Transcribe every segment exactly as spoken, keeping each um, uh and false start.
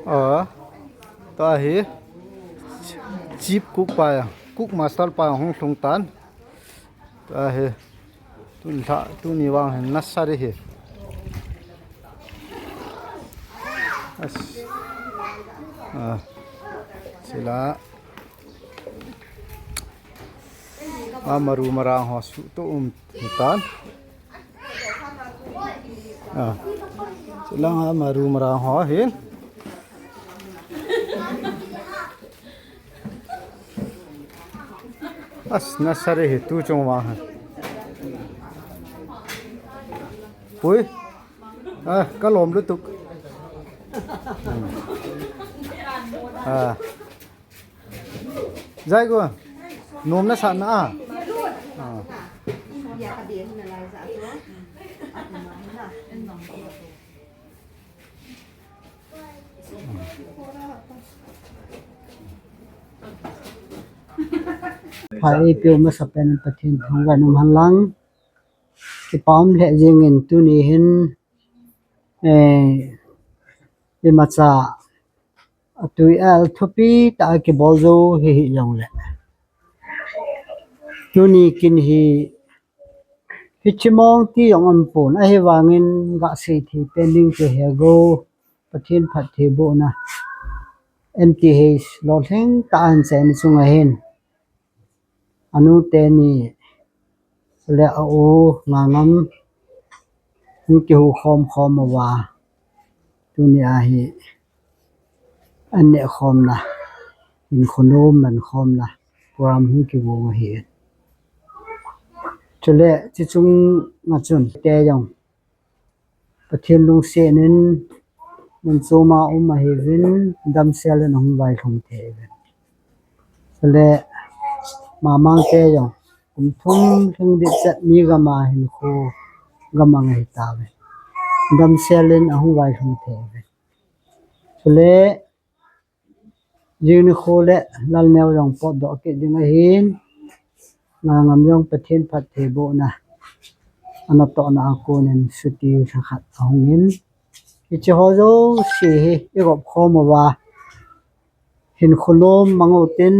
Ah, tua hi chief cook pa, cook master pa hung lhung tan. Tua hi tun lha, tuni vang hin nasa ding ahi. As, ah, sila amaru marang ho suhto um tan. Ah, sila amaru marang ho hin. As, nasa ding ahi tu chung vang hin. Pui. Ah, kalom lutuk. Hmm. Ah. Zai ko. Nom nasa na a. Ah. Pha ipi um masapen Pathen thangvah in um hen lang. Kipa um lheh jingin tuni hin, eh, imacha atui a thupi tah a kibol jou hi hijongle, tuni kin hi hichi mong ti jong umpon, ahivangin gasei thei pen ding chu Hego Pathen phattheibohna N T H lolhing tah a ahin chai na chunga hin anu teni le a u Ngangam hung kihu khom khom uva, tuni a hi an neh khomna, hinkho nom man khomna program hung kigong ahi. Chule, chi chunga chun te jong Pathen lungset in mun chom a um ahiuvin, damsel in ahung vailhung thei uvin. Chule, mamang te jong kum thum lhing ding chet mi gam a hinkho gamang ahi tauvin, damsel in ahung vailhung thei uvin. Chule, jing nikho le Lalneo jong potdoh kit ding ahin, Ngangam jong Pathen phattheibohna ana tohna a konin chuti lhakhat ahung in, hiche ho jouse hi igop khom uva, hinkho nom mang utin,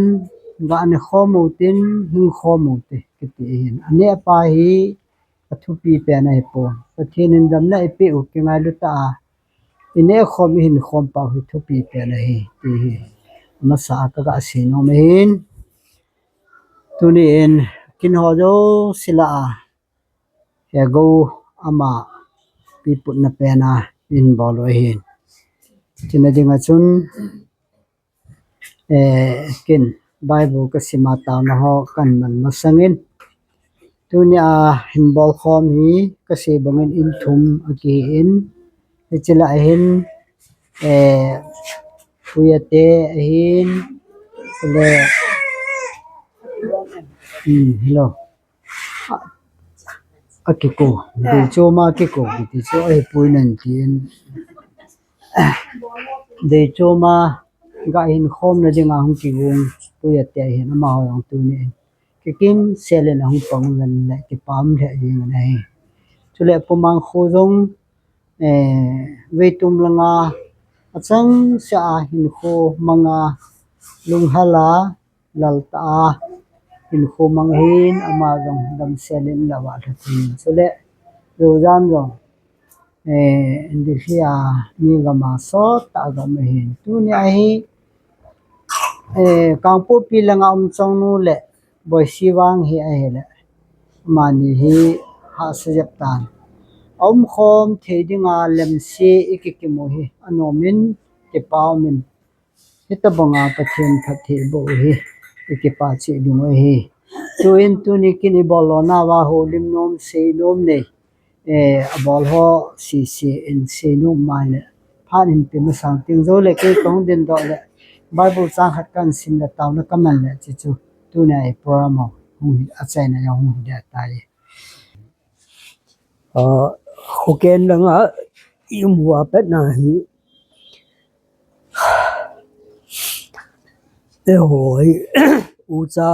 ga ne khom utin, hing khom ute kiti ahin. Aneh pa hi athupi pen ahipon. Pathen in damna eipeh u kingailu tah a ineh khom, ihin khom pau hi thupi pen ahi, ti hi amasa a kaga sei nom ahin. Tuni in kin ho jouse lah a Hego ama piputna pen a ihin bol u ahin. Chuna dinga chun, eh, kin Bible kasim a taona ho kahin man masangin, tuni a hin bol khom hi kasei bangin in thum akihi in, hiche lah a hin, eh, Puiya te ahin, le, hmm, hello. A, akiko, Deichoma akiko kiti chu ahipoi nan tin. Deichoma ga hin khomna dinga hung kigong Puiya te ahin, amaho jong tuni in kikimsel in ahung pang uvin le kipa um lheh jingin ahi. Chule Pu Mangkho jong, eh, veitum langa achangseh a hinkho manga lunghel a lal tah a hinkho mang ahin, ama jong damsel in lou a lha thei in. Chule Jojan jong, eh, Delhi a mi gam a sot tah a gam ahin. Tuni a hi, eh, Kangpokpi langa um Chongnu le Boisi vang hi ahile, amani hi hahsa jep tan. Aum khom thei dinga lemse ikikim u hi anom in, kipa um in, hitobanga Pathen phattheiboh u hi ikipa cheh ding u ahi. Tuin tuni kin ibol lona uva houlim nom, sei nom nei, eh, abol ho sese in sei nom mai le, phat hin pe masang teng jou le, kei kahung dingdoh le, Bible chang khat kahin sim le, taona kaman le, chuchu tuni a i program ho hung hi, achaina jong hung hi ding ahitai. Ah, Hoken langa i um uva patna hi, eiho hi, ucha,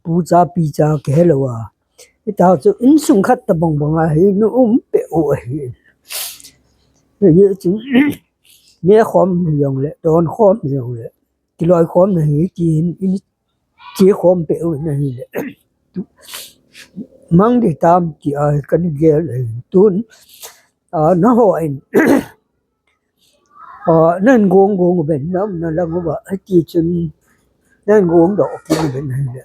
pucha, picha kihe lou a, hita chu insung khat tobang banga hi na um peh u ahi. Hijeh chun, nekhom jongle, donkhom jongle, kiloikhomna hi tin, in chekhom peh u na hile, mang ding tam ti a kana gel ahi. Tun, a, nahon, a, nan gong gong uvin, na umna lang uva, hiti chun nan gong doh kit uvin ahile,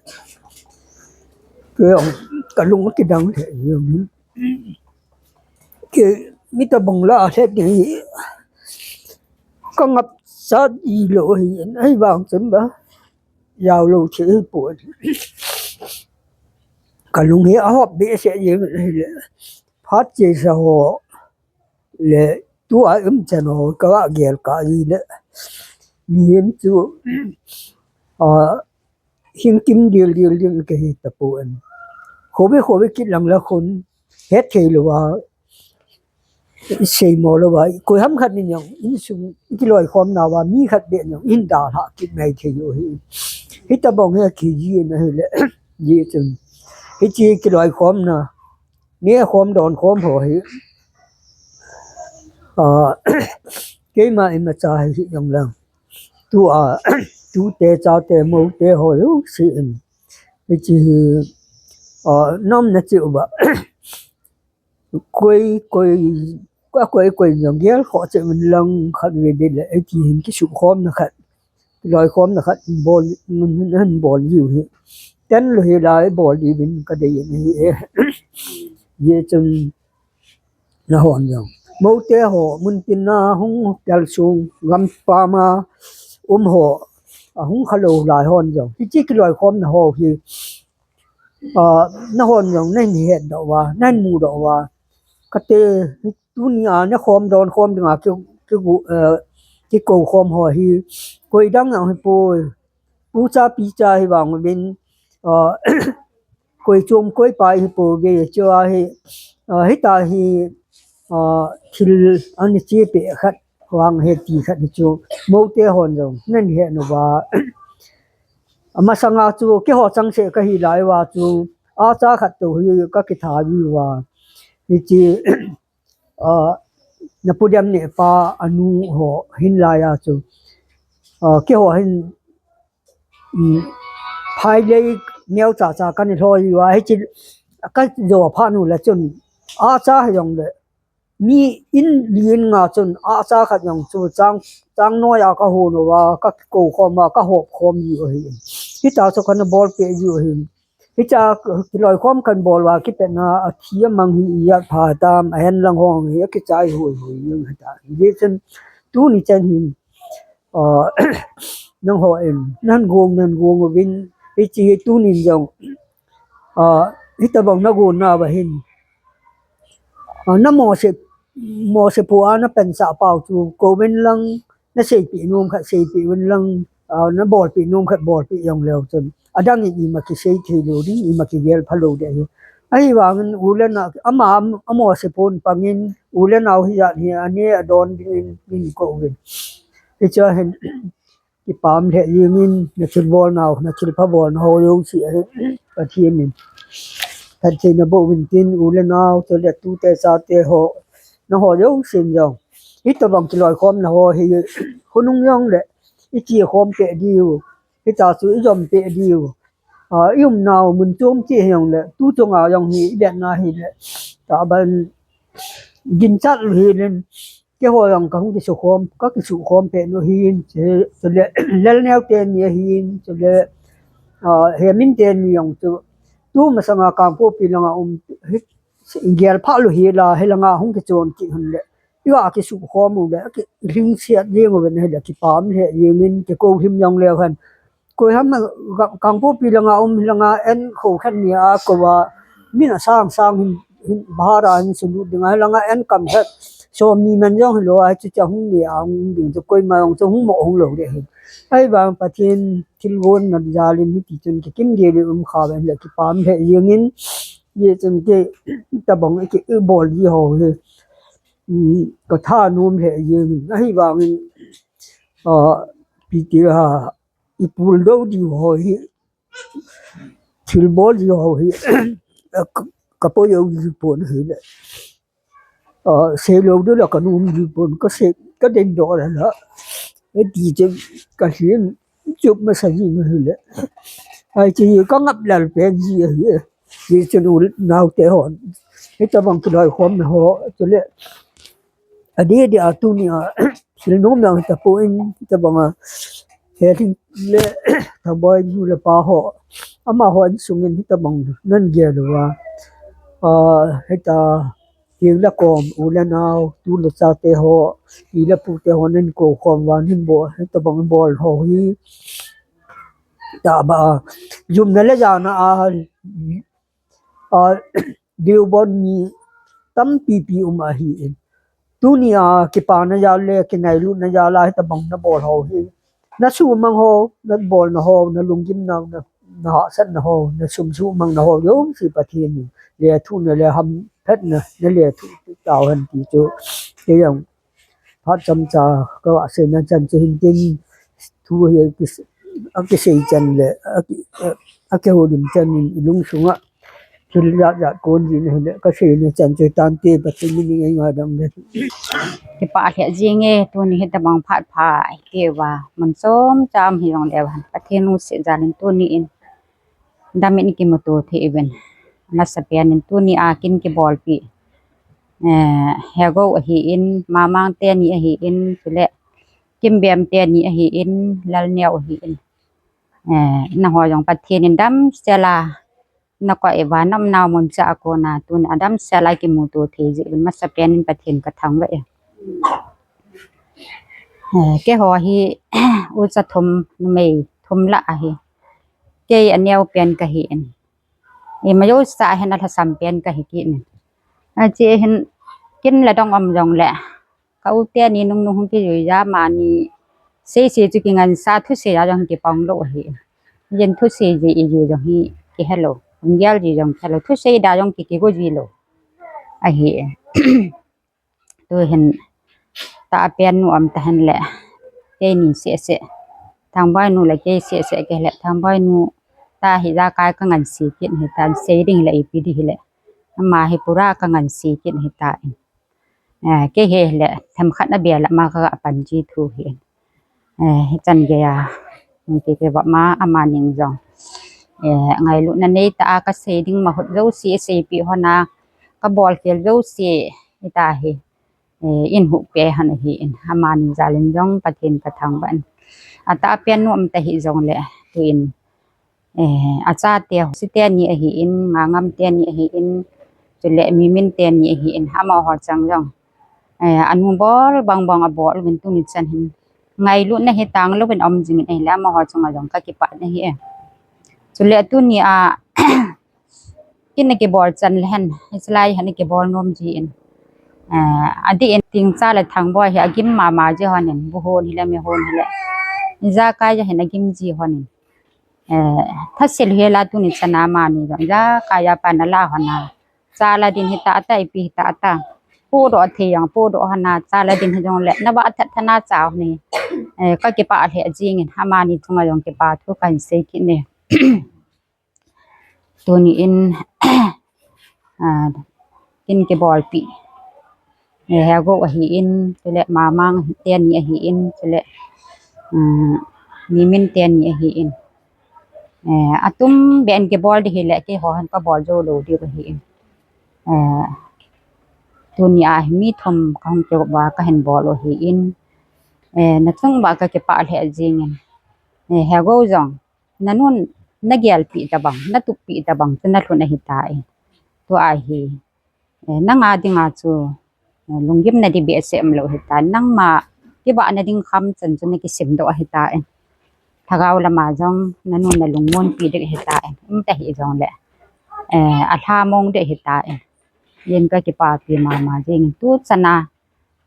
kei jong kalung akidang lheh jeng in. Kei mi tabang lah a lhep ding hi kangapsah ji lou ahin, ahivang chun ba, jaolou thei hipon. Kalung hi ahop behseh jeng in ahile, phat chesa ho le tua umchan ho kagah gel kah jile, mihem chu, a, hing kim dildil ding kahi tapon. Khobe khobe kit lang la khun, hetthei louva, seimo louva, koiham khat in jong insung kiloikhomna uva mi khat beh in jong hin dalhah kit mai thei u ahi. Hitabang hi akiji in ahile, hijeh chun hiche kiloikhomna, nekhom donkhom ho hi, a, keima imacha hi hih jong lang, tua, tute chate moute ho jouse in, hiche hi, a, na umna cheh uva, koi koi, akoi koi jong gelkhoh cheh uvin lang, khatvei ding le hiti hin kisuhkhomna khat, kiloikhomna khat bol, hin bol jiu hi, tenglou hela bol diuvin kadei in ahi e. Hijeh chun nahon jong, moute ho, muntina hung kal sung, gampam a um ho, ahung khalou lai hon jong, hiche kiloikhomna ho hi, a, nahon jong nahin hetdoh uva, nahin mudoh uva, kati, tunia nekhom donkhom dinga ki, ki, a, kikoukhom ho hi, koi dang jong hipoi, pucha picha hivang uvin, a, koi chom koi pai hipouve, chua hi, a, hita hi, a, thil ana chepeh khat vang ahi ti khat hi chu, moute hon jong nahin het uva, amasanga chu keiho changseh kahi lai uva chu, acha khat tou hi kakitha jiuva, hiche, a, napu Dem neh pa anu ho hin laiya chu, a, keiho hin, um, phailei neocha cha kana lhoi uva, hiche kajo phat u le chun, acha hijongle, mi in li in nga chun acha khat jong chu chang, chang noiya kahon uva, kakikoukhom uva, kahopkhom jiu ahi. Hita chu kana bolpeh jiu ahi. Hichea kiloikhom kana bol uva kipatna, athi amang hi ijat pha tam, ahen lang ho hi akichai hui hui jeng hita. Hijeh chun tuni chan hin, a, nanghon nahin gong, nahin gong uvin, hiche tunin jong, a, hitabang nagonna uva hin, a, namohseh, mohseh pua napansah pau chu kouvin lang, naseipeh nom khat seipeh uvin lang, a, nabolpeh nom khat bolpeh jongleu chun, adangin ima kisei thei lou ding, ima kigel phalou ding ahi. Ahivangin u le nao, ama, amohseh pon pangin, u le nao hijat hi ane adon dingin eikou uvin. Hichea hin kipah lheh jengin, nathilbolnau, nathilpha bolnau jouse ahi, Pathen in phattheina boh uvin tin, u le nao, chule tute chate ho, nangho jousen jong, hitabang kiloikhomna ho hi, khonung jongle, ichekhom peh diu, hita chu ijom peh diu, a, iumnau mun chom cheh hijongle, tu chunga jong hi ibetna hile, tahbeh in ginchat lou hel in, keiho jong kahung kisuhkhom, kakisuhkhom peh nu ahin, chule Lalneo teni ahin, chule, a, Hemin teni jong chu, tu masanga Kangpokpi langa um, hi, gelphah lou hela, hilanga hung kichon kit hon le, iga kisuhkhom u le, kilhingset jeng uvin ahile, kipah lheh jengin, kikou hlim jongleu hen, koiham, Kangpokpi langa um, hilanga en kho khat nia kouva, min asang sang hin, hin bhara hin sulut dinga, hilanga en kam khat somni man jong hilou a, hiche hung nia hung ding chu koima jong chu hung mo hung lou ding ahi. Ahivang Pathen thilgon na jal in hiti chun kikim gel in um kha uvin le kipah lheh jengin, hijeh chun kitabang iki, ibol ji ho hi, um, kathanom lheh jengin, ahivangin, a, ipi ti ham, ipul dou diu ho hi, thilbol ji ho hi, ka, kapoi jou ji pon ahile, a, seilou ding la kanom ji pon, kasei, Ka ding doh le la. E ti che ka hin chup masa ji na hi le. Ai ti ka ngap lal pen ji hi. Ti che nu nau te hon. Hitabang kiloi khom na ho. Chule. Adi di a tuni a. Sil nom na ta po in hitabang a. He thing le Thangboi nu le pa ho. Amaho insung in hitabang nan gel uva. A, hita Pi le kom, u le nao, tu le cha te ho, pi le pu te ho, nin ko khom uva, nin bol, hitabang bol ho hi. Taba, jumna le jana a, a, diu bon ni tampi pi um ahi in. Tuni a, kipana jal le, kinailutna jal a, hitabang na bol ho hi. Na sumang ho, na bolna ho, na lunggimna, na, na hahsatna ho, na sum sumangna ho, jouse Pathen in lethuhna le hamphatna, na lethuh tau hen ti chu. Kei jong, phat chomcha, ka va seina chan chu hin tin, thu hi a kis-, a kisei chan le, a ki, a, a kihoulim chan in i lungsunga. Thil jat jat kon jin ahile, ka seina chan chu tante, Pathen min in ngai ngai dam le. Kipah lheh jing e, tuni hitabang phat pha, hiti uva, mun chom cham hi jong leu hen, Pathen lungset jal in tuni in, dam in kimuto thei uvin, masapen in tuni a kin kibolpi, eh, Hego ahi in, Mamang teni ahi in, chule, Kimbem teni ahi in, Lalneo ahi in, eh, nangho jong Pathen in damsel a, na koi uva, na umnau mun cha a kona tun a damsel a kimuto thei jeh uvin masapen in Pathen ka thangvah e. Eh, keiho hi, ucha thum, numei thum lah ahi. Kei aneo pen kahi in. Ima jouse a hin alhasam pen kahi kit in. Ache hin kin le dong um jongle. Ka u teni nungnung hung kijui ja mani. Seisei chu kingansa thusei a jong kipang lou ahi. Jen thusei ji iji jong hi kihelou. Lunggel ji jong kihelou. Thusei da jong ki kigo ji lou. Ahi. Tuhin ta pen nu um tahen le. Keini sese. Thangboi nu le kei sese kei le. Thangboi nu ta hi jakai ka ngansi kit hita. Sei ding le ipi di hile. Ama hi pura ka ngansi kit hita in. Eh, kei hile, themkhat na bia la ma ka pan ji thu hi. Eh, hichan geiya, hung kei kei va ma amanin jong. Eh, ngailutna neitah a ka sei ding ma hot jouse, seipi hon a, ka bolkhel jouse, hita hi. Eh, in huhpe hon ahi in, amanin jal in jong, Pathen ka thangvah in. Atah pen nu um ta hi jongle, tuin. Eh, achate, Hosi teni ahi in, Ngangam teni ahi in, chule Mimin teni ahi in, amaho chang jong. Eh, anu bol bang bang abol uvin tuni chan hin. Ngailutna hi tang louvin um jing in ahile amaho chunga jong ka kipah na hi e. Chule tuni a, kin a kibol chan le hen, hichelai hin a kibol nom ji in. Eh, adih in Tingcha le Thangboi hi agim mama ji hon in, bu hon hile, mi hon hile. Ijakai a hin agim ji hon in. Eh, thasil hi la tuni chan a mani jong, ijakai a pan ala hon a. Cha la din hita ta, ipi hita ta. Podoh thei jong, podoh hon a, cha la din hi jongle. Na va that thana cha hon e. Eh, ka kipah lheh jing in, amani chunga jong kipa thu kahin sei kit ne. Tuni in, ah, kin kibolpi. Eh, Hego ahi in, chule Mamang teni ahi in, chule, um, Mimin teni ahi in. Eh, atum ben kibol di hile, keiho hin ka bol jou lou di ahi in. Eh, tuni a hi mi thum ka hung kigop uva ka hin bol u ahi in. Eh, na chung uva ka kipah lheh jing in. Eh, Hego jong. Na nun, na gelpi tabang, na tupi tabang, chu na lhun ahi tai. Tua hi, eh, nanga dinga chu, eh, lunggimna di behseh umlou ahi tai. Nangma kivahna ding kham chan chu na kisim doh ahi tai. Lhagao lama jong, na nun na lungmonpi ding ahi tai. Um ta hi jongle, eh, alhamong ding ahi tai. Yen ka kipapi mama jing tu chan a,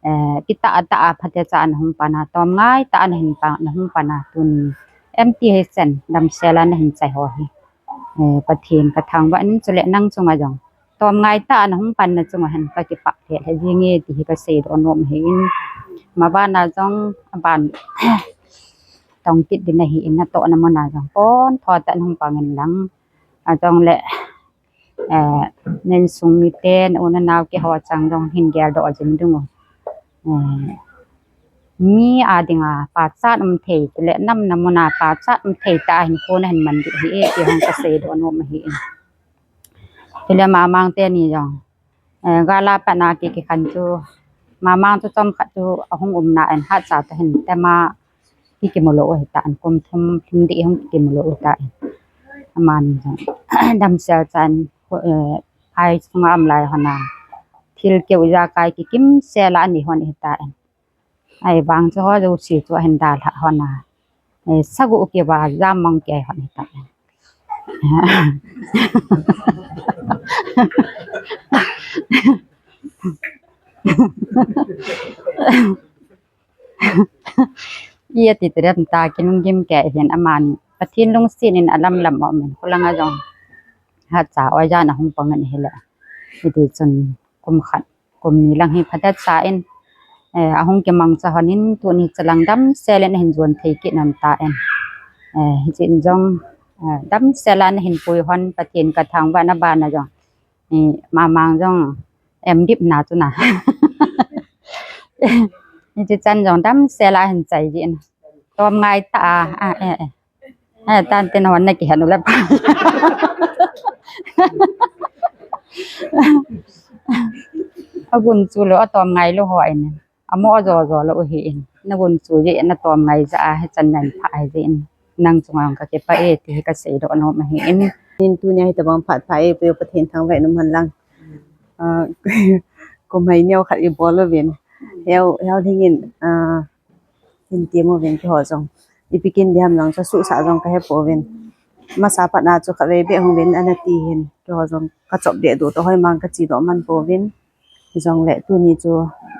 eh, kitah tah a phatecha na hung pan a, tomngai tah a na hin pan, na hung pan a, tuni M T H N damsel a na hin chai ho hi. Eh, Pathen ka thangvah in chule nang chunga jong. Tomngai tah a na hung pan na chunga hin ka kipah lheh lheh jing e ti hi ka seidoh nom ahi in. Maban a jong aban tong kit ding ahi in natohna mun a jong pon tho tah in hung pang in lang. Ajongle eh, na insung mite, na u na nao keiho chang jong hin geldoh jing ding u. Eh, mi a dinga pachat um thei, chule nam na muna pachat um thei ta hin kona hin man di hi e, ti hong ka seidoh nom ahi e. Chule Mamang teni jong, eh, gal a pat na ki, kikhen chu, Mamang chu chomkhat chu ahung um na in, Hatcha toh hin tema kikimu lou u hita in, kum thum, thum di hung kikimu lou u hita in. Amani jong damsel chan, eh, ai sunga um lai hon a, thil keu ijakai kikim sela anei hon hita in. Ahivang chu ho jouse chu ahin dalha hon a, eh, sagu kiva jam mong kei hon hita in. Iti ti dem ta, kinunggim kei hin, amani Pathen lungset in alam lam um in, kholanga jong Hatcha oijan ahung pang in ahile, hiti chun kum khat, kum ni lang hi phatecha in, eh, ahung kimangcha hon in, tuni chalang damsel in ahin jon thei kit nom ta in. Eh, hiche in jong, eh, damsel a ana hin pui hon, Pathen ka thangvah na bana jong, eh, Mamang jong em dip na chu na. Hiche chan jong damsel a hin chai ji in. Tom ngai ta a, a, eh, eh. Eh, tan tin hon na kihen u le pa. Agun chu lou, atom ngai lou ho in. Amo jo jo lou hi in. Na gun chu ji na tom ngai ja a, hichan nan pha hi ji in. Nang chunga ka kipah e, ti hi ka seidoh nom ahi in. Nin tunia hitabang phat pha e, Pu Pathen thangvah in um hen lang. Ah, kum hei neo khat i bol uvin. Heo, heo dingin, ah, hin ti mo uvin keiho jong. Ipi kin diham jong chu suhsah jong ka he pouvin. Masa pat na chu khatvei beh hung uvin ana ti hin. Keiho jong ka chop deh doh toh hoimang ka chedoh man pouvin. Hijongle tuni chu,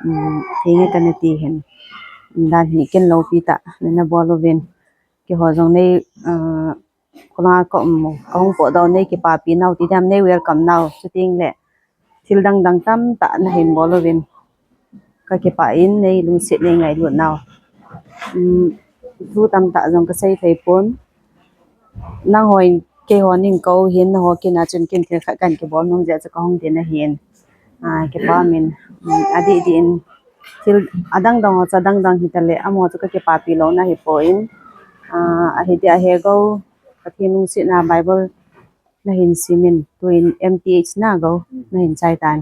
um, thenge kana ti hin. Dan hi ken loupi tah nana bol uvin. Keiho jong nei, ah, kholanga ka um u, ka hung potdoh u, nei kipapi nau ti diham, nei welcome nau, chuting le thil dang dang tamtah na hin bol uvin ka kipah in, nei lungset nei ngailut nau. Um, thu tamtah jong ka sei thei pon. Nangho in keiho nin kou hin, nangho kin a chun ken thil khat kan kibol nom jeh a chu ka hung din ahin. Ah, kipa min, um, adih dih in thil adang dang ho chu adang dang hita le, amaho chu ka kipapi louna hi pon. Ah, ahi dia he go, Pathen lungsetna Bible na hin sim in, tuin M T H na go, na hin chai tan.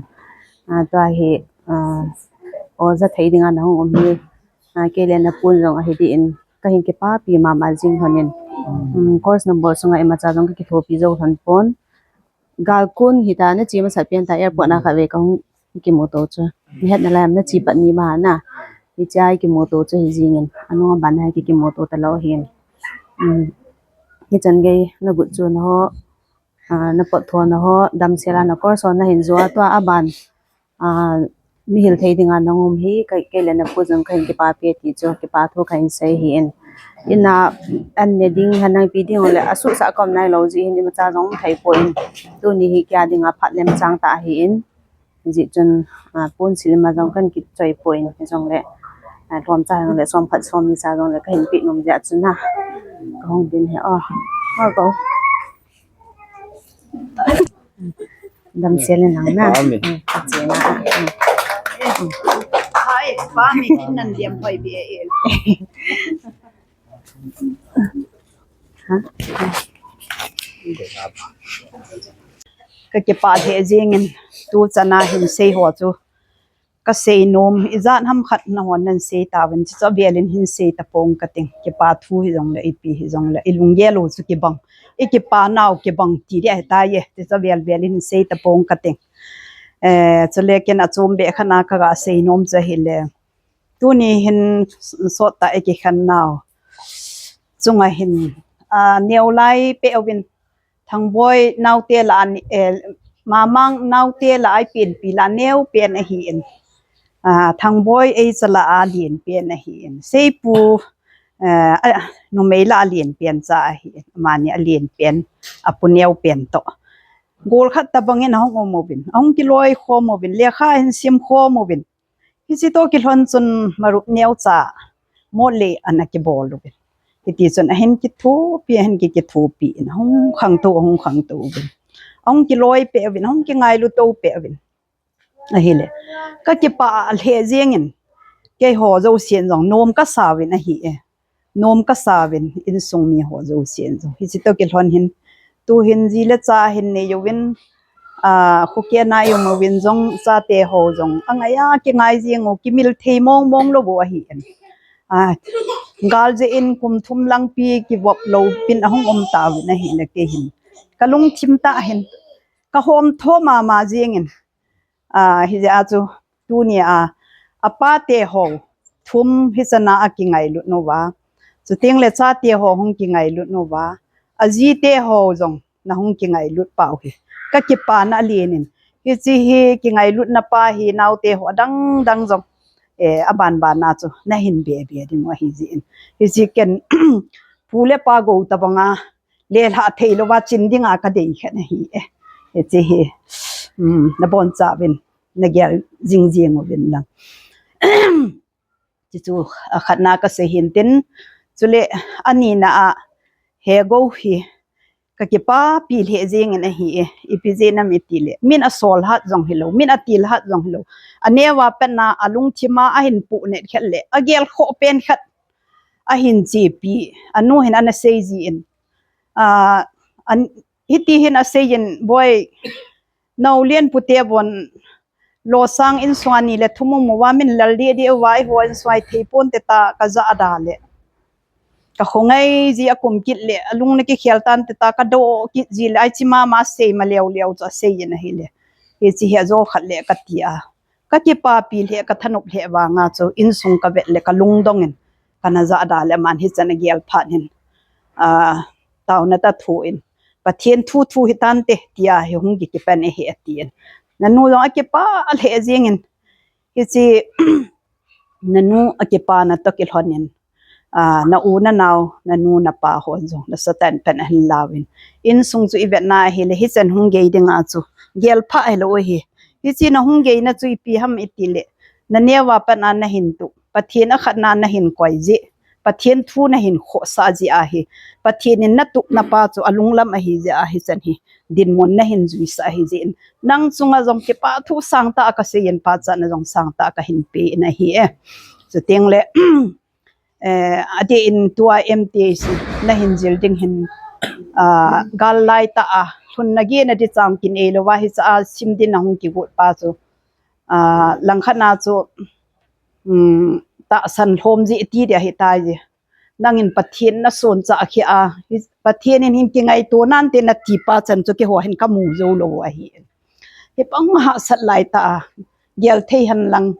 Ah, tua hi, ah, oja thei dinga na hung um hi. Ah, kei le na pun jong ahi dih in, ka hin kipapi mama jing hon in. Um, course number sunga imacha jong ka kithopi jou lhon pon. Gal kun hita na che masat pen ta, airport na khatvei ka hung kimuto chu. Na het nalai em, na che pat ni ma na. Hiche a i kimuto chu hi jingin. Anung a ban a hi ki kimuto talou hin. Um, hichan gei na gut chu na ho, ah, na pot tho na ho, damsel a na course ho na hin jo a, tua a ban, ah, mi hil thei dinga na um hi, kei, kei le na pu jong ka hin kipapi ti chu, kipa thu ka hin sei hi in. Ina an ne ding, han nang pi ding le, asuhsah kom nai lou jeh hin imacha jong thei pon. Tuni hi kei a dinga phat lemchang tah ahi in. Hijeh chun, ah, pon sil ima jong kan kichoi pon, hijongle, ah, lhomcha jongle, som khat som ni cha jongle, ka hin pe nom jeh a chu na. Ka hung din hi, oh. Oh, ko. Damsel in lang na. Amen. Mm, ka che na. Mm. Hai, pa mi kin nan diam hoi bi e. Ha? Ka kipah lheh jingin, tu chana hin sei ho chu ka sei nom, ijat ham khat nahon nan sei tauvin, chuche vel in hin sei tapong kating. Kipa thu hijongle, ipi hijongle, i lunggel u chu kibang, i kipa nau kibang ti dia hita ye, chuche vel vel in hin sei tapong kating. Eh, chule ken achom beh khat na ka ga sei nom chu ahile, tuni hin sot tah i kikhen nau chunga hin, ah, neo lai peh uvin, Thangboi naote lah a, eh, Mamang naote lah a i penpi lah a neo pen ahi in. Ah, Thangboi ei cha lah a lien pen ahi in. Seipu, eh, a, numei lah a lien pen cha ahi in. Amani a lien pen, a pu neo pen toh. Gol khat tabang in ahung um uvin. Ahung kiloi khom uvin. Lekha ahin sim khom uvin. Hiche toh kilhon chun marup neocha, mot le an akibol uvin. Hiti chun ahin kithopi, ahin ki, kithopi in, ahung khangtou, ahung khangtou uvin. Ahung kiloi peh uvin, ahung kingailu tou peh uvin. Ahile, ka kipah lheh jingin, keiho jousen jong nom kasauvin ahi e. Nom kasauvin insung miho jousen jong. Hiche toh kilhon hin, tuhin ji le cha hin nei uvin, a, khokena i um uvin jong chate ho jong angai a kingai jing u, kimil thei mong mong lou u ahi in. A, gal jeh in kum thum langpi kivop lou pin ahung um tauvin ahile kei hin kalungthim tah hin kahom tho mama jing in. A, hijeh a chu tunia, apa te ho thum hichan a akingailut uva. Chuteng le chate ho hung kingailut uva. Aji te ho jong nahung kingailut pau hi kakipana alen in. Hiche hi kingailutna pa hi naote ho adang dang jong, eh, aban ban a chu nahin be be ding u ahi jeh in. Hiche ken pu le pa gou tabang a lelhah thei louva chin dinga kadei khen ahi e. Hiche hi, um, nabonchauvin nagel jing jing uvin lang. Hichu akhatna kasei hin tin, chule anina a, Hegou hi kakipapi lheh jing in ahi e. Ipi jeh ham itile, min asol hat jong hilou, min atil hat jong hilou, aneo a pat na alungthim a ahin puh net khat le agel khoh pen khat ahin chepi, anu hin ana sei jin. A, an, hiti hin asei jin, Boi, nao len pute bon losang insung a ni le thum um uva, min lal deh deh uva, eiho insung a ithei ponte tia kaja da le, kakhongai ji akum kit le, alung na kikhel tante tia kadoh kit ji le, aichi mama sei ma leo leo chu asei jin ahile, hiche hi ajo khat le kati a, kakipapi lheh, kathanop lheh vang a chu insung kavet le kalungdong in kana ja da le, aman hichan agel phat in, a, taona tah thu in, Pathen thu thu hitante tia hi hung kikipan ahi atin. Nanu jong akipah lheh jing in, hiche nanu akipana toh kilhon in, a, na u na nao, nanu napa hon jong nasatah in pan ahin lauvin, insung chu ivet na ahile hichan hung gei dinga chu gel pha hilou ahi. Hiche nahung geina chu ipi ham itile, naneo a pat na nahin tuh, Pathen akhatna nahin koi jeh, Pathen thu nahin khohsah jeh ahi. Pathen in natup napa chu alunglam ahi jeh ahi, hichan hi dinmun nahin juisah ahi jeh in, nang chunga jong kipathu sangtah kasei in, pachatna jong sangtah kahin pe in ahi e. Chuteng le, eh, adeh in tua M T C nahin jil ding hin, a, gal laitah a lhunna gei na di chang kin ei louva, hicha a sim din ahung kigot pa chu, a, langkhat na chu, um, tahsan lhom ji ti dia hitai ji. Nangin Pathen nason chah kheh a, Pathen in hin kingaito nante nati pa chan chu keiho hin kamu jou lou ahi. Hibang hahsat laitah a, gel thei hen lang,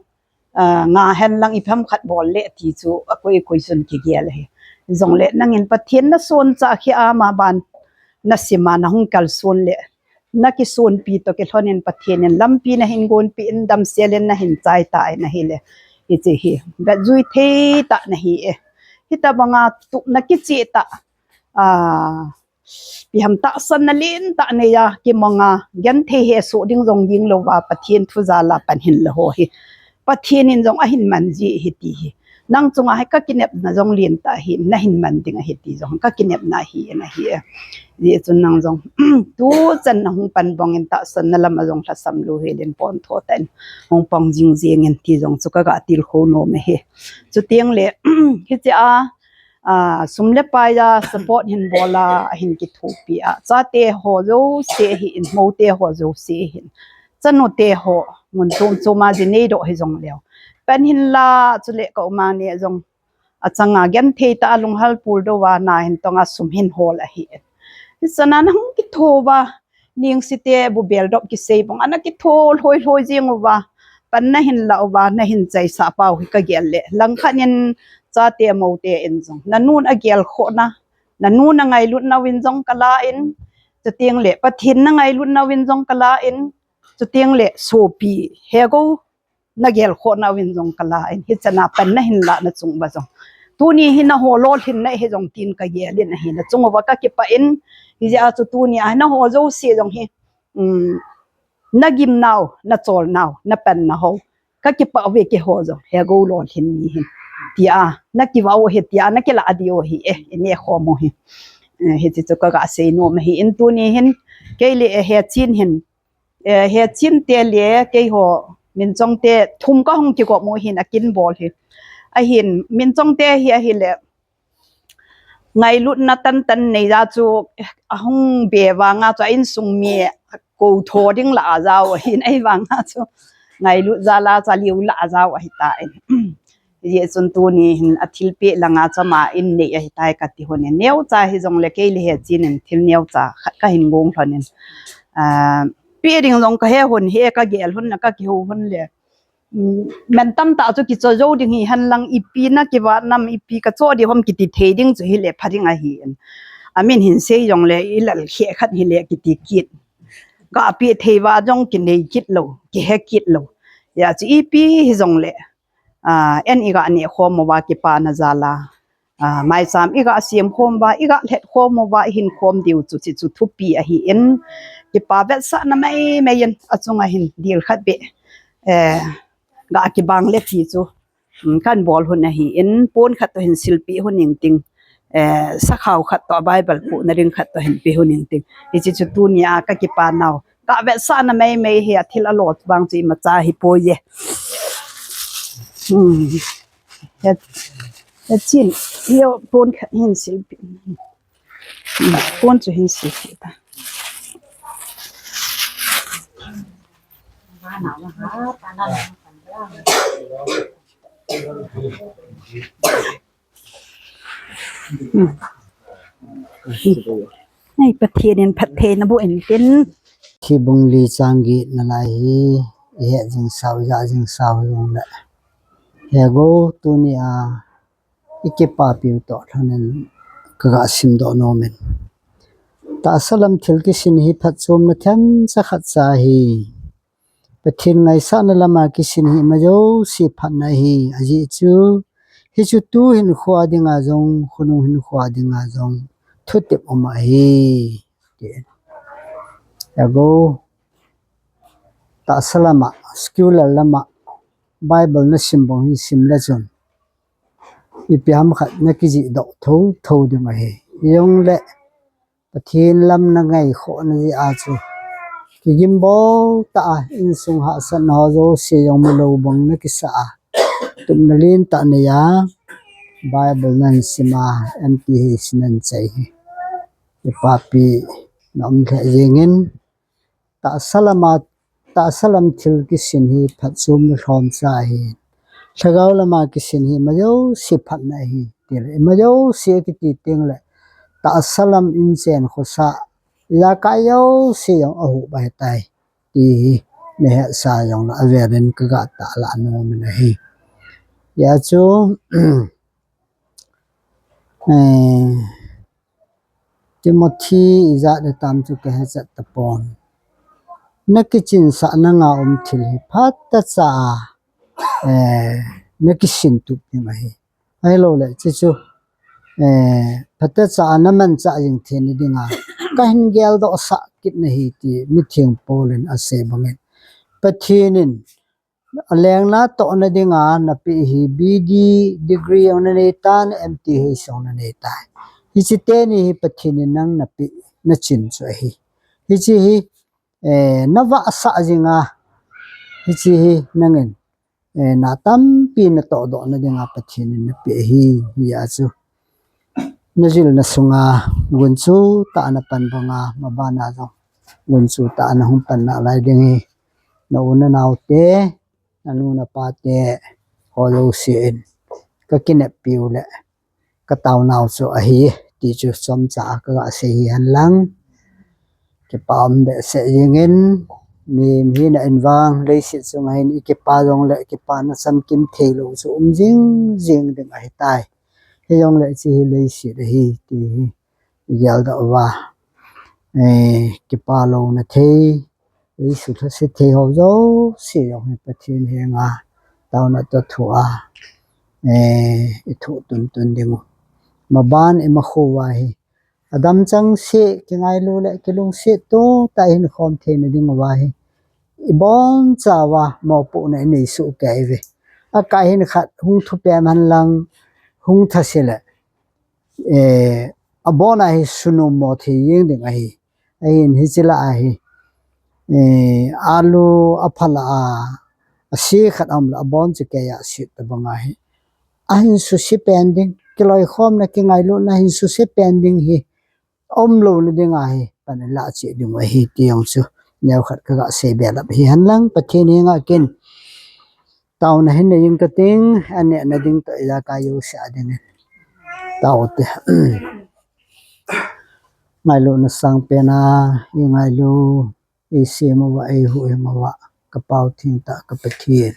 a, nga hen lang ipi ham khat bol le ti chu akoi koi chun kigel ahi. Jongle nangin Pathen nason chah kheh a, ama ban nasim a nahung kalson le, nakisonpi toh kilhon in Pathen in lampi nahin gonpi in, damsel in nahin chai tan ahile, hiche hi vetjui thei tah nahi e. Hitabanga tupna kicheh tah, a, ipi ham tahsanna lentah nei a, kimang a, genthei hesoh ding jong ding louva, Pathen thu jal a pan hin la ho hi, Pathen in jong ahin man ji ahi ti hi. Nang chunga hi kakinepna jong lentah ahi, nahin man ding ahi ti jong kakinepna ahi, ahi e. Hijeh chun nang jong tuchan nahung pan bang in tahsanna lam a jong lhasam lou hel in pontho tah in hung pang jing jing in ti jong chu kaga tilkhou nom ahi. Chuteng le, hiche a, a, sum le pai a support hin bol a, ahin kithopi a, chate ho jouse hi in, moute ho jouse hin, chanu te ho, mun chom chom a ji neidoh hijong leu, pan hin la, chule ka um a ni jong achanga genthei tah a lunghal puldou va, na hin tong a sum hin hol ahi. Hichan a nahung kitho uva, ningsi te bu beldop kisei bang a nakitho lhoi lhoi jing uva, pan nahin la uva, nahin chaisah pau hi kagel le, langkhat in chate mote in jong, nanun agel khohna, nanun angailutna uvin jong kala in, chuteng le Pathen nangailutna uvin jong kala in, chuteng le sopi, Hegou nagel khohna uvin jong kala in, hichan a pan nahin lahna chung uva jong, tuni hi naho lolhinna hi jong tin kagel in ahi, nachung uva kakipah in, hijeh a chu tuni a naho jouse jong hi, um, nagimnau, nacholnau, napanna ho, kakipah uve keiho jong, Hegou lolhin ni hin, tia nakivah u hi, tia nakilah diu hi e, ine khom u hi. Eh, hiche chu kaga sei nom ahi in, tuni hin, kei le, eh, Hechin hin, eh, Hechin te le keiho Minchong te thum kahung kigop u hin akin bol hi. Ahin, Minchong te hi ahile, ngailutna tantan nei ja chu ahung be vanga chu a insung mi kou tho ding la a jao ahin, ahivanga chu ngailut jal a chu aliu la a jao ahitan. Hijeh chun tuni hin athil peh langa chu ama in nei ahitai kati lhonin. Neocha hijongle kei le hechen in thil neocha khat kahin gong lhonin. Ah, peh ding jong kahe lhon, he kagel lhon na kakihou lhon le. Um, min tamtah chu kicho jou ding hihen lang, ipi na kivat nam, ipi kacho ding ham kiti thei ding chu hile pha ding ahin. Amin hin sei jongle ilal khe khat hile kiti kit. Gapeh thei va jong kinei kit lou, kihe kit lou. Hijeh chun ipi hijongle, ah, en iga neh khom uva kipana jal a, ah, maicham iga sem khom uva, iga lhet khom uva, ihin khom diu chu, hiche chu thupi ahin, kipa vetsahna maimai in achunga hin dil khat beh, eh, ga kibang le ti chu, um, kan bol lhon ahin, pon khat toh hin silpeh lhon ning ting, eh, sakhao khat toh, Bible pohna ding khat toh hin pe lhon ning ting. Hiche chu tunia kakipa nau. Ka vetsahna maimai hi, athil alo vang chu imacha hipoi e. Hmm. He, hechin, hio pon khat hin silpeh. Hmm. Pon chu hin silpeh ta. Hmm. Ei, Pathen in phatthei naboh intin. Mathi bung li chang get na lai hi, ihet jing sao, ija jing sao jongle. Hego, tunia ikipapiu toh lhonin kaga simdoh nomin. Tahsa lam thil kisin hi phatchomna themcha khatcha ahi. Pathen ngaisahna lama kisin hi ima jouse phatna ahi, ajeh chu hichu tu hinkhoa dinga jong, khonung hinkhoa dinga jong thutep um ahi. Ti. Ago, tahsa lama, secular lama, Bible nasim bang hin sim le chun, ipi ham khat nakijih doh thotho ding ahi. Hijongle, Pathen lam nangaikhoh na jeh a chu, kigimbol tah a, insung hahsatna ho jouse jong milou bang nakisah a, tupna lentah neiya, Bible nahin sim a, M T H C nahin chai hi, ipapi na um lheh jengin, tahsa lama, tahsa lam thil kisin hi phatchomna lhomcha ahi. Lhagao lama kisin hi ima jouse phatna ahi. Tile, ima jouse kiti tengle, tahsa lam inchen khosah, ijakai jouse jong ahuh bai tai. Ti hi, nahetsa jongle avelin kaga tahlah nomin ahi. Hijeh chu, eh, Timothy ijat atam chu kahechat tapon. Nakichinsah nanga um thil hi phatechaa, eh, nakisin tup ding ahi. Ahilouleh, hichu, eh, phatechaa namanchah jing theina dinga kahin geldohsah kit nahi ti mitheng Paul in asei bangin, Pathen in alengna tohna dinga napeh hi B D degree jong nanei tan, M T H jong nanei tai. Hiche teni hi Pathen in nang napeh, nachin chu ahi. Hiche hi, eh, navahsah jinga, hiche hi nangin, eh, na tampi natohdohna dinga Pathen in napeh ahi, hijeh a chu. Najilna sunga gunchu tah a napan banga, mabana jong gunchu tah a nahung pan nalai ding hi. Na u nanao te, nanu napa te, ho jousen kakineppiu le kataonau chu ahi, ti chu chomcha a kaga sei hihen lang. Kipa um behseh jengin, mihem hina in vang, leiset chunga hin ikipa jongle kipana chamkim theilou chu um jing jing ding ahitai. Hijongle hiche hi leiset ahi, ti hi igeldoh uva, eh, kipalouna thei, eisutha se thei ho jouse jong hi Pathen henga taona toh thua, eh, ithoh tuntun dingu. Maban imakho uva hi, adam chengse kingailu le kilungset toh tah a hinkhom theina dinguva hi, ibonchauva mopohna inei soh kei uve. Akai hin khat hung thupem henlang, hung thase le, eh, abona hi sunom mo thei jeng ding ahi. Ahin hiche lah a hi, eh, alu aphalah a, Ase khat aum le abon chu kei a set tabang ahi. Ahin suse pen ding, kiloikhomna kingailutna hin suse pen ding hi aum louna ding ahi, pan la che ding ahi ti jong chu neo khat ka ga sei belap hi henlang Pathen henga kin taona hin nei ing kating, anehna ding toh ija ka jouse a ding in. Taote. Ngailutna sangpen a, i ngailu, i sem uva, i huhhing uva, ka Pau thengtah ka Pathen.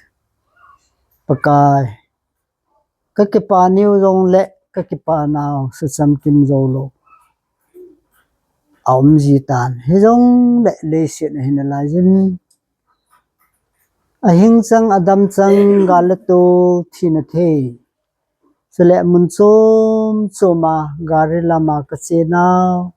Pakai, ka kipa niu jongle, ka kipa nau, sa chamkim jou lou. Aum ji tan. Hijongle, leiset a hin alai jin. Ahing chang, adam chang, gal le tol, thina thei. Chule mun chom chom a, gari lam a ka che nau.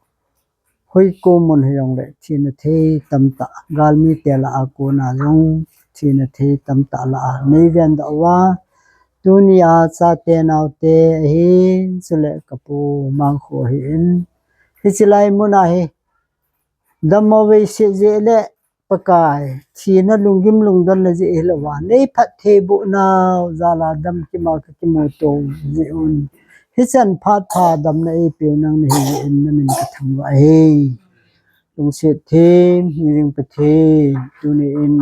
Hoiko mun hijongle, thina thei tamtah. Galmite lah a kona jong, thina thei tamtah lah a. Nei ven doh uva, tuni a chate naote ahin, chule ka pu Mangkho ahin. Hiche lai mun a hi, dammo vei se jeh le Pakai, thina lunggim lungdonna jeh hilouva, nei phattheiboh nau jal a damkim a ka kimuto jeh un. Hichan phat pha damna eipeu nang nahi jeh in na min ka thangvah e. Lungset them, hing jing Pathen, tuni in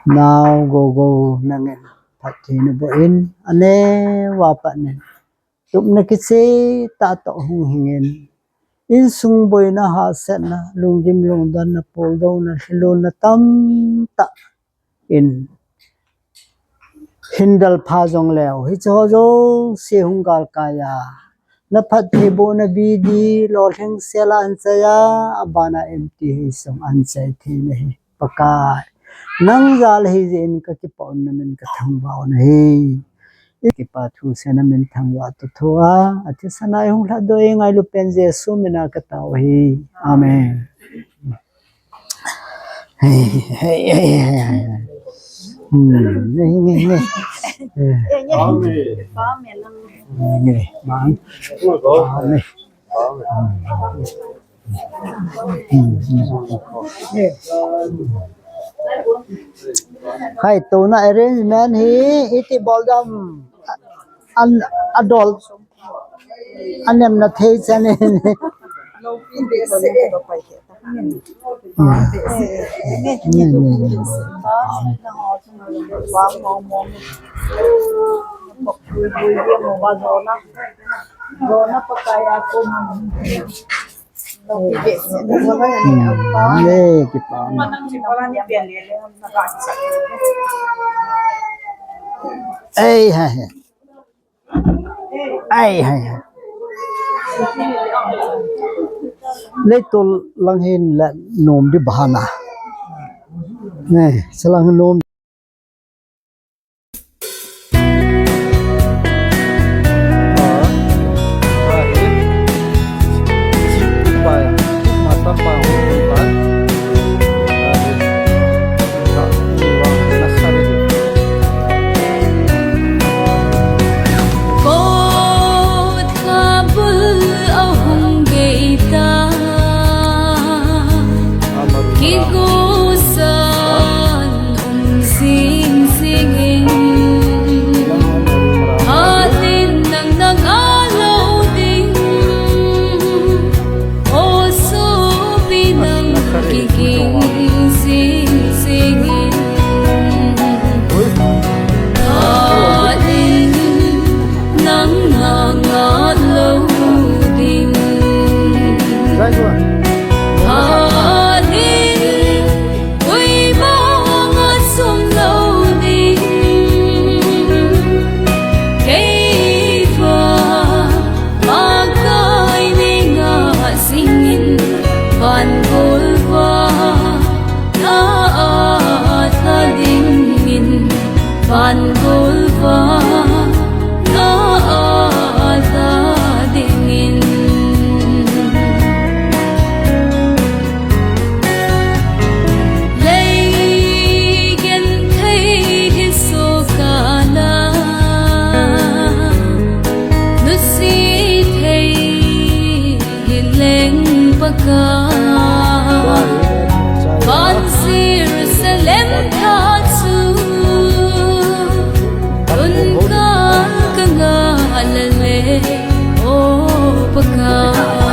nao Gogo nangin phatthei naboh in, aneo a pat in tupna kicheh tah toh hung hing in, insung boina, hahsatna, lunggim lungdonna, poldouna, lhilunna tamtah in hin dalpha jongleu, hiche ho jouse hung galkai a, na phattheibohna bidi lolhing sel a anchai a, abana M T H sung anchai thei nahi. Pakai, nang jal ahi jeh in ka kipah un, na min ka thangvah u ahi. I kipa thu seh, na min thangvah toh thu a, athisan a i hung lhatdoh i ngailu pen Jesu min a ka tao ahi. Amen. Hey, hey, hey, hey, hey. Hmm, hey, hey, hey. Amen. Amen. Hai, tuna arrangement hi iti bol dam, an adol, anem na thei chan in. Hmm, eh, kipa. Ei, hai, hai. Ei, hai, hai. Leitol lang hin la nom di bahana. Nei, salang nom. Themtha chu, tunka kangah lale, O Pakai.